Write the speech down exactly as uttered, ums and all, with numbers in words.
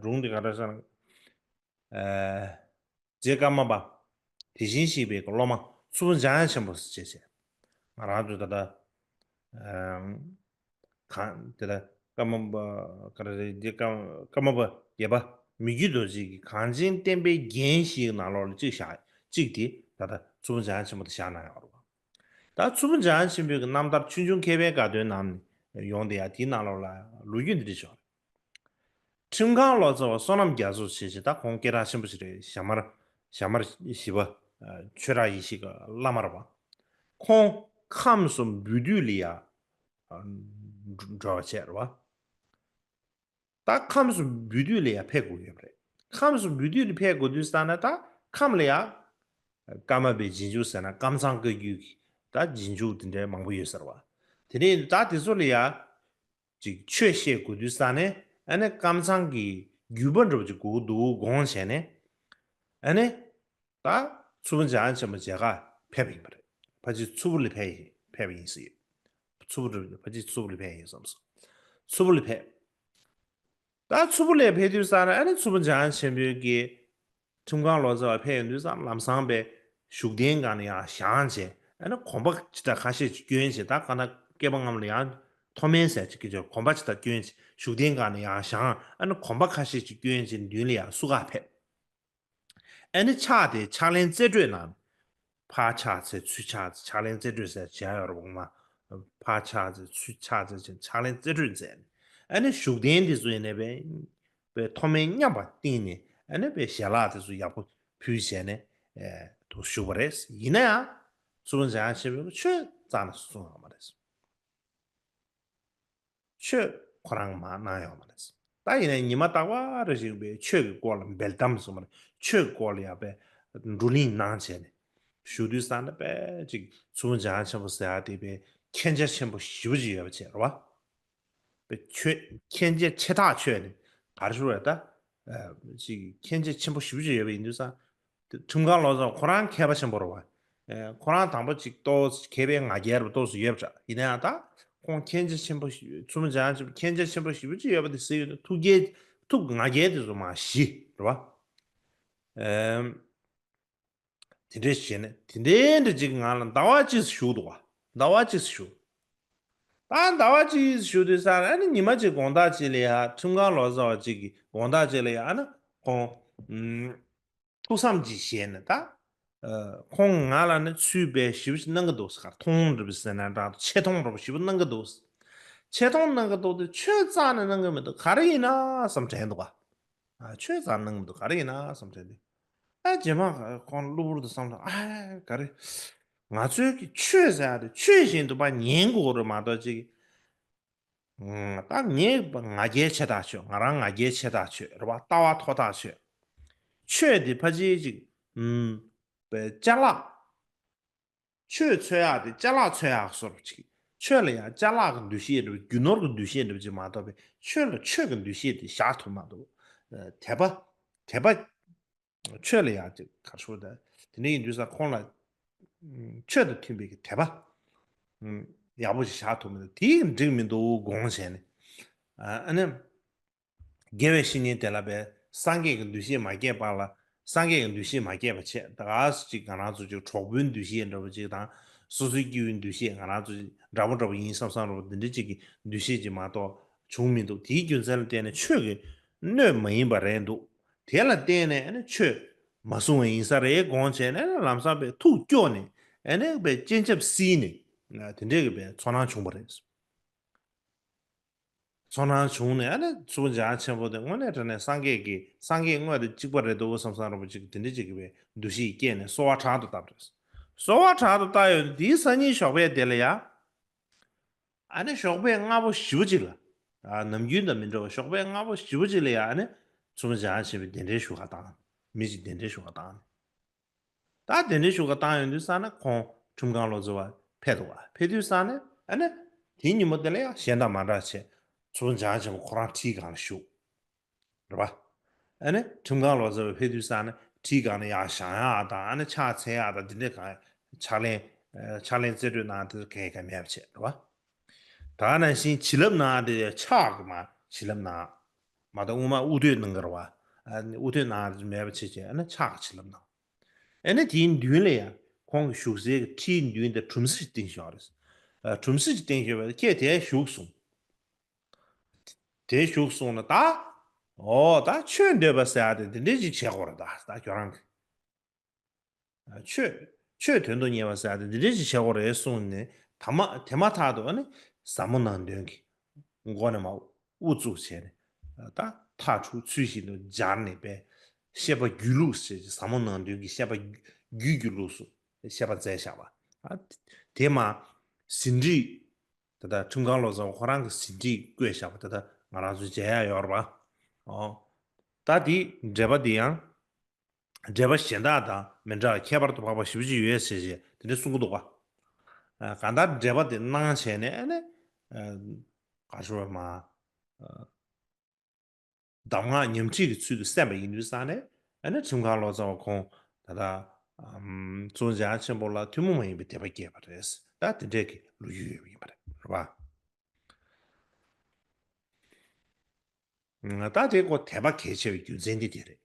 སྒྲུང་དེ་ག་འདྲ་ཟེར་ན། ཨ། རྗེ་ཀརྨ་པ། དེ་བཞིན་གཤེགས་པའི་སློབ་མ་མཚུར་ཕུ་འཇམ་དབྱངས་ཆེན་པོ་ཟེར་བྱས་བྱས། ང་རང་ཚོ་ད་ལྟ། ཨ། གང་དེ་ལ་ཀརྨ་པ་ག་རེ་རེད། འདི་ཀརྨ་ཀརྨ་པ་བརྒྱད་པ་མི་བསྐྱོད་རྡོ་རྗེ་གི་གངས་ཅན་བསྟན་པའི་རྒྱན་ཞེས་ནང་ལོགས་ལ་གཅིག་བཞག་གཅིག་དེ་ད་ལྟ་མཚུར་ཕུ་འཇམ་དབྱངས་ཆེན་པོ་དེ་བཞག་གནང་ཡོད་རེད་བ། ད་མཚུར་ཕུ་འཇམ་དབྱངས་ཆེན་པོའི་གི་རྣམ་ཐར་ཆོས་འབྱུང་མཁས་པའི་དགའ་སྟོན་ནང་ནས་ཡོང་བསྡད་ཡ་དེའི་ནང་ལོགས་ལ་ལོ་རྒྱུས་འདི་འདྲ་ཞིག་ཡོད་རེད། ཁྲིམས་ཁང་ལོ་ཙཱ་བ་བསོད་ནམས་རྒྱ་མཚོ་ཞེས་བྱས། ད་ཁོང་སྐད་གྲགས་ཆེན་པོ་ཞིག་རེད། ཞྭ་དམར་ཞྭ་དམར་བཞི་པ། ཆོས་གྲགས་ཡེ་ཤེས་ཀྱི་བླ་མ་རེད་བ། ཁོང་ཁམས་སུ་འབུལ་སྡུད་ལ་ཡ་འགྲོ་བ་བྱས་རེད་བ། ད་ཁམས་སུ་འབུལ་སྡུད་ལ་ཡ་ཕེབས་དགོས་ཡོད་པ་རེད། ཁམས་སུ་འབུལ་སྡུད་ལ་ཕེབས་དགོས་དུས་ཙ་ན་ད་ཁམས་ལ་ཡ་ཀརྨ་པའི་རྗེས་འཇུག་ཟེར་ན་ཀམ་ཚང་བཀའ་བརྒྱུད་ཀྱི་ད་རྗེས་འཇུག་དེ་འདྲའི་མང་པོ་ཡོད་ས་རེད་བ། དེ་ནས་ད་དེ་ཚོ་ལ་ཡ་ཅིག་ཆོས་བཤད་དགོས་དུས་ཙ་ནས་ཨ་ནི་ཀམ་ཚང་གི་བརྒྱུད་པ་འདྲ་པོ་ཅིག་དགོས་འདུག་དགོངས་བྱས་ནས་ཨ་ནི་ད་མཚུར་ཕུ་འཇམ་དབྱངས་ཆེན་པོ་མཇལ་ཁ་ཕེབས་པ་ཡིན་པ་རེད། ཕལ་ཆེར་མཚུར་ཕུ་ལ་ཕེབས་ཡིན་ཕེབས་པ་ཡིན་ཟེར། མཚུར་ཕུ་ཕལ་ཆེར་མཚུར་ཕུ་ལ་ཕེབས་ཡིན་བསམ་སོང་། མཚུར་ཕུ་ལ་ཕེབས། ད་མཚུར་ཕུ་ལ་ཕེབས་དུས་ཙ་ན་ཨ་ནི་མཚུར་ཕུ་འཇམ་དབྱངས་ཆེན་པོའི་གི་ཁྲིམས་ཁང་ལོ་ཙཱ་བ་ཕེབས་ཡོང་དུས་ཙང་ལམ་སང་པའི་བཞུགས་གདན་སྒང་ནས་ཡར་བཞེངས་བྱས་ཨ་ནི་གོམ་པ་ཅི་ལྟར་ཁ་ཤས་ཅིག་བསྐྱོན་བྱས། ད་ག་ན་སྐེད་པ་སྔ་མ་ལ་ཡར་མཐོ་དམན་ཟེར་ཅིག་གི་ཅིག་གོམ་པ་ཅི་ལྟར་བསྐྱོན་བྱས་བཞུགས་གདན་སྒང་ནས་ཡར་བཞེངས་ཨ་ནི་གོམ་པ་ཁ་ཤས་ཅིག་བསྐྱོན་བྱས་མདུན་ལ་ཡར་བསུ་ག་ཕེབས། ཨ་ནི་ཕྱག་དེ་ཕྱག་ལེན་རྩེ་སྤྲོད་ནང་། ཕར་ཕྱག་འཚལ་ཚུར་ཕྱག་འཚལ། ཕྱག་ལེན་རྩེ་སྤྲོད་ཟེར་བྱས་ཡོད་རེད་བ། ཕར་ཕྱག་འཚལ་ཚུར་ཕྱག་འཚལ་བྱས་ཕྱག་ལེན་རྩེ་སྤྲོད་མཛད། ཨ་ནི་བཞུགས་གདན་དེ་ཚོ་ཡིན་ནའི་པའི་པའི་མཐོ་དམན་མཉམ་པར་བཏིང་ནས་ཨ་ནི་པའི་ཞལ་ལག་དེ་ཚོ་ཡག་པོ་ཕུལ་བྱས་ནས་ཨེ་དུ་བཞུགས་པ་རེད། ཡིན་ན་ཡང་མཚུར་ཕུ་འཇམ་དབྱངས་ཆེན་པོས་ཆོས་རྩ་ནས་གསུངས་ཡོད་མ་རེད། ཆོས་ཁོ་རང་མར་གནང་ཡོད་མ་རེད། ད་ཡིན་ནའི་ཉི་མ་རྟག་པ་རེ་བཞིན་པའི་ཆོས་ཀྱི་སྐོར་ལ་འབེལ་གཏམ་ཟེར་མ་རེད། ཆོས་ཀྱི་སྐོར་ལ་ཡང་པའི་བགྲོ་གླེང་གནང་བྱས་ནས་བཞུགས་དུས་ཙ་ན་པའི་ཅིག་མཚུར་ཕུ་འཇམ་དབྱངས་ཆེན་པོ་ཟེར་ཡ་དེ་པའི་མཁྱེན་རྒྱ་ཆེན་པོ་ཞེ་པོ་ཅིག་ཡོད་པ་བྱས་རེད་བ། པའི་ཆོས་མཁྱེན་རྒྱ་ཆེ་ཐག་ཆོད་ནས་ག་རེ་ཞུ་རེད་ད། ཅིག་མཁྱེན་རྒྱ་ཆེན་པོ་ཞེ་པོ་ཅིག་ཡོད་པ་ཡིན་དུས་ཙང་། དེ་ཁྲིམས་ཁང་ལོ་ཙཱ་བ་ཁོ་རང་མཁས་པ་ཆེན་པོ་རེད་བ། ཨེ་ཁོ་རང་དང་པོ་ཅིག་ཏོག་ཙམ་མཁས་པའི་ང་རྒྱལ་རུ་ཏོག་ཙམ་ཡོད་པ་འདྲ། ཡིན་ན་ཡང་ད་ཁོང་མཁྱེན་རྒྱ་ཆེན་པོ་ཞིག་མཚུར་ཕུ་འཇམ་དབྱངས་ཆེན་པོ་མཁྱེན་རྒྱ་ཆེན་པོ་ཞེ་པོ་ཅིག་ཡོད་པ་དེ་གཟིགས་ཡོད་དུས་ཐུགས་རྒྱལ་ཐུགས་ང་རྒྱལ་དེ་ཚོ་མར་ཞི་རེད་བ། ཨེམ། དེ་འདྲས་བྱས་ནས་དེ་འདྲས་འདྲ་ཅིག་ང་ལ་ཟླ་བ་གཅིག་བཞུགས་འདུག་བ། ཟླ་བ་གཅིག་བཞུགས། ད་ཟླ་བ་གཅིག་བཞུགས་དུས་ཙ་ན་ཨ་ནི་ཉི་མ་གཅིག་དགོང་དག་ཅིག་ལ་ཡ་ཁྲིམས་ཁང་ལོ་ཙཱ་བ་གཅིག་གིས་དགོང་དག་ཅིག་ལ་ཡ་ཨ་ནི་ཁོང་ཨུམ། ཐུགས་བསམ་ཅིག་བཞེས་ནས་ད། ཨ་ཁོང་ང་ལ་ནི་ཚུལ་དཔེ་ཞེ་པོ་ཞིག་གནང་གི་འདུག་ཟེར། མཐོང་འདྲ་པོ་ཟེར་ན་འདྲ་འདུག་ཆེ་མཐོང་འདྲ་པོ་ཞེ་པོ་གནང་གི་འདུག་ཆེ་མཐོང་གནང་གི་འདུག་དེ་ཆོས་རྩ་ནས་གནང་གི་མི་འདུག་ག་རེ་ཡིན་ན་བསམ་དྲན་འདུག་ག་ཨ་ཆོས་རྩ་ནས་གནང་གི་མི་འདུག་ག་རེ་ཡིན་ན་བསམ་དྲན་འདུག་ཨ་རྗེས་མ་ཁོང་གློ་བུར་དུ་བསམ་བློ་ཨ་ག་རེ། ང་ཚོའི་གི་ཆོས་ཟེར་ཡ་དེ་ཆོས་བཞིན་དུ་ཕར་ཉན་དགོས་རེད་མ་གཏོགས་ཅིག་ད་ངས་ང་རྒྱལ་ཆེ་ཐག་ཆོད། ང་རང་ང་རྒྱལ་ཆེ་ཐག་ཆོད་རེད་བ། ལྟ་བ་མཐོ་ཐག་ཆོད། ཆོས་དེ་ཕལ་ཆེར་ཅིག་ཨུམ། པའི་ཅ་ལག་ཆོས་འཚོལ་ཡག་དེ་ཅ་ལག་འཚོལ་ཡག་བཟོ་འདྲ་ཅིག་ཆོས་ལ་ཡང་ཅ་ལག་གི་འདུ་ཤེས་འདྲ་པོ་རྒྱུ་ནོར་གྱི་འདུ་ཤེས་འདྲ་པོ་ཅིག་མ་གཏོགས་པའི་ཆོས་ལ་ཆོས་ཀྱི་འདུ་ཤེས་དེ་བཞག་ཐུབ་མ་འདུག་དད་པ་དད་པ། ཆོས་ལ་ཡང་ཅིག་ག་རེ་ཞུ་དགོས་རེད། དེ་འདྲ་ཡིན་དུས་ཙང་ཁོང་ལ་ཆོས་དང་མཐུན་པའི་གི་དད་པ་ཡག་པོ་ཞིག་བཞག་ཐུབ་མི་འདུག་དེ་འགྲིག་མི་འདུག་དགོངས་བྱས་ནས། ཨ་ནི་དགེ་བའི་བཤེས་གཉེན་དེ་ལ་བས་སངས་རྒྱས་ཀྱི་འདུ་ཤེས་མ་སྐྱེས་པ་ལ་སངས་རྒྱས་ཀྱི་འདུ་ཤེས་མ་སྐྱེས་པ་བྱས། ད་ག་སེ་ཅིག་ང་རང་ཚོ་ཅིག་གྲོགས་པོའི་འདུ་ཤེས་འདྲ་པོ་ཅིག་དང་སོ་སོའི་སྐྱེ་བོའི་འདུ་ཤེས་ང་རང་ཚོ་ཅིག་འདྲ་པོ་འདྲ་པོ་ཡིན་བསམ་བསམ་འདྲ་པོ་འདི་འདྲ་ཅིག་གི་འདུ་ཤེས་ཅིག་མ་གཏོགས་བྱུང་མི་འདུག་དེའི་རྒྱུ་མཚན་ལ་བརྟེན་ནས་ཆོས་ཀྱི་སྣོད་མ་ཡིན་པ་རེད་འདུག་དེ་ལ་བརྟེན་ནས་ཨ་ནི་ཆོས་མ་གསུང་བ་ཡིན་ས་རེད་དགོངས་བྱས་ནས་ལམ་སང་པའི་ཐུགས་སྐྱོ་ནས་ཨ་ནི་པའི་སྤྱན་ཆབ་བསིལ་ནས་དེ་འདྲས་ཀྱི་པའི་ཚོར་སྣང་བྱུང་བ་རེད། ཚོར་སྣང་བྱུང་ནས་ཨ་ནི་མཚུར་ཕུ་འཇམ་དབྱངས་ཆེན་པོ་དེ་དངོས་གནས་དྲང་གནས་སངས་རྒྱས་ཀྱི་སངས་རྒྱས་དངོས་དང་གཅིག་པ་རེད་འདུག་བསམ་བསམ་འདྲ་པོ་ཅིག་དེ་འདྲས་ཅིག་གི་པའི་འདུ་ཤེས་སྐྱེས་ནས་གསོལ་བ་དྲག་ཏུ་བཏབ་རེད། གསོལ་བ་དྲག་ཏུ་བཏབ་ཡོད་དེའི་སང་ཉིན་ཞོགས་པའི་དེ་ལ་ཡ། ཨ་ནི་ཞོགས་པའི་སྔ་པོ་ཞེ་པོ་ཅིག་ལ། ཨ་ནམ་རྒྱུན་དང་མི་འདྲ་བ་ཞོགས་པའི་སྔ་པོ་ཞེ་པོ་ཅིག་ལ་ཡ་ཨ་ནི་མཚུར་ཕུ་འཇམ་དབྱངས་ཆེན་པོས་གདན་འདྲེན་ཞུ་ག་བཏང་། མི་ཅིག་གདན་འདྲེན་ཞུ་ག་བཏང་ནས། ད་གདན་འདྲེན་ཞུ་ག་བཏང་ཡོང་དུས་ཙ་ན་ཁོང་ཁྲིམས་ཁང་ལོ་ཙཱ་བ་ཕེབས་འདུག་བ། ཕེབས་དུས་ཙ་ན་ཨ་ནི་དེའི་ཉིན་མོ་དེ་ལ་ཡང་གཞན་དང་མ་འདྲ་བྱས་མཚུར་ཕུ་འཇམ་དབྱངས་ཆེན་པོ་ཁོ་རང་ཁྲིའི་སྒང་ལ་བཞུགས། རེད་པ། ཨ་ནི་ཁྲིམས་ཁང་ལོ་ཙཱ་བ་ཕེབས་དུས་ཙ་ན་ཁྲིའི་སྒང་ལ་ཡར་བཞེངས་ཡག་དང་ཨ་ནི་ཕྱག་འཚལ་ཡག་དང་འདི་འདྲའི་གང་ཕྱག་ལེན་ཕྱག་ལེན་རྩེ་སྤྲོད་གནང་དེ་གང་ཡང་གང་མེད་པ་བྱས་རེད་པ། ད་ནང་བཞིན་བྱིན་རླབས་གནང་དེ་ཕྱག་གི་མ་བྱིན་རླབས་གནང་། མ་གཏོགས་སྔོན་མ་དབུ་ཐོད་གནང་གི་རེད་བ། ཨ་ནི་དབུ་ཐོད་གནང་མེད་པ་བྱས་བྱས་ཨ་ནི་ཕྱག་ཕྱི་ལམ་གནང་། ཨ་ནི་དེའི་མདུན་ལ་ཡང་ཁོང་གི་བཞུགས་སའི་ཁྲིའི་མདུན་དེ་གྲུམ་གཟིག་ཅིག་བཏིང་བཞག་རེད། ཨ་གྲུམ་གཟིག་ཅིག་བཏིང་བཞག་པ་ཁྱེད་དེར་བཞུགས་སོང་། དེར་བཞུགས་སོང་ན་ད། འོ་ད་ཆོས་འདོད་པ་ཟེར་ཡ་དེ་འདི་འདྲས་ཅིག་བྱེད་དགོས་རེད་ད་ད་ཁྱོད་རང་གི་ཆོས་ཆོས་དོན་དུ་གཉེར་བ་ཟེར་ཏེ་འདི་འདྲས་ཅིག་བྱེད་དགོས་རེད་གསུངས་ནས་ད་མ་དེ་མ་ཐག་ཏུ་ཨ་ནི་ཟབ་མོ་ནང་དོན་གྱི་མགོ་ནས་མར་དབུ་བཙུགས་བྱས་ནས་ད་ཐག་འཁྲུག་ཚུལ་བཞིན་དུ་སྦྱར་ནས་པས་བཤད་པ་སྒྱུ་ལུགས་ཟེར་ཟབ་མོ་ནང་དོན་གྱི་བཤད་པ་རྒྱུད་ཀྱི་ལུགས་སུ་བཤད་པ་མཛད་བཞག་པ། ཨ་དེ་མ་ཟིན་བྲིས་ད་ལྟ་ཁྲིམས་ཁང་བློ་བཟང་ཁོ་རང་གི་ཟིན་བྲིས་བཀོད་བཞག་པ་ད་ལྟ་ང་རང་ཚོ་མཇལ་ཡ་ཡོད་རེད་པ། ཨོ་ད་དེ་འགྲེལ་པ་དེ་ཡང་། འགྲེལ་པ་གཞན་དག་དང་མི་འདྲ་བ་ཁྱད་པར་དུ་འཕགས་པ་ཞེ་པོ་ཅིག་ཡོད་ཟེར་ཞེས་དེ་འདྲ་གསུང་གི་འདུག་ག་ཨ་གང་ལྟར་འགྲེལ་པ་དེ་གནང་བྱས་ནས་ཨ་ནི་ཨ་ག་ཞུ་བ་མ་ཨ་གདམས་ངག་ཉམས་ཁྲིད་ཀྱི་ཚུལ་དུ་གསན་པ་ཡིན་དུས་ཙང་ནས་ཨ་ནི་ཁྲིམས་ཁང་བློ་བཟང་བ་ཁོང་ད་ལྟ་ཨམ་གཙོ་བོ་འཇམ་དབྱངས་ཆེན་པོ་ལ་ཐུན་མོང་མ་ཡིན་པའི་དད་པ་སྐྱེས་པ་རེད། ད་དེ་འདྲས་ཀྱི་ལོ་རྒྱུས་ཡོད་པ་ཡིན་པ་རེད་རེད་པ། ད་དེ་ཁོ་དད་པ་གལ་ཆེ་བའི་རྒྱུ་མཚན་དེ་དེ་རེད།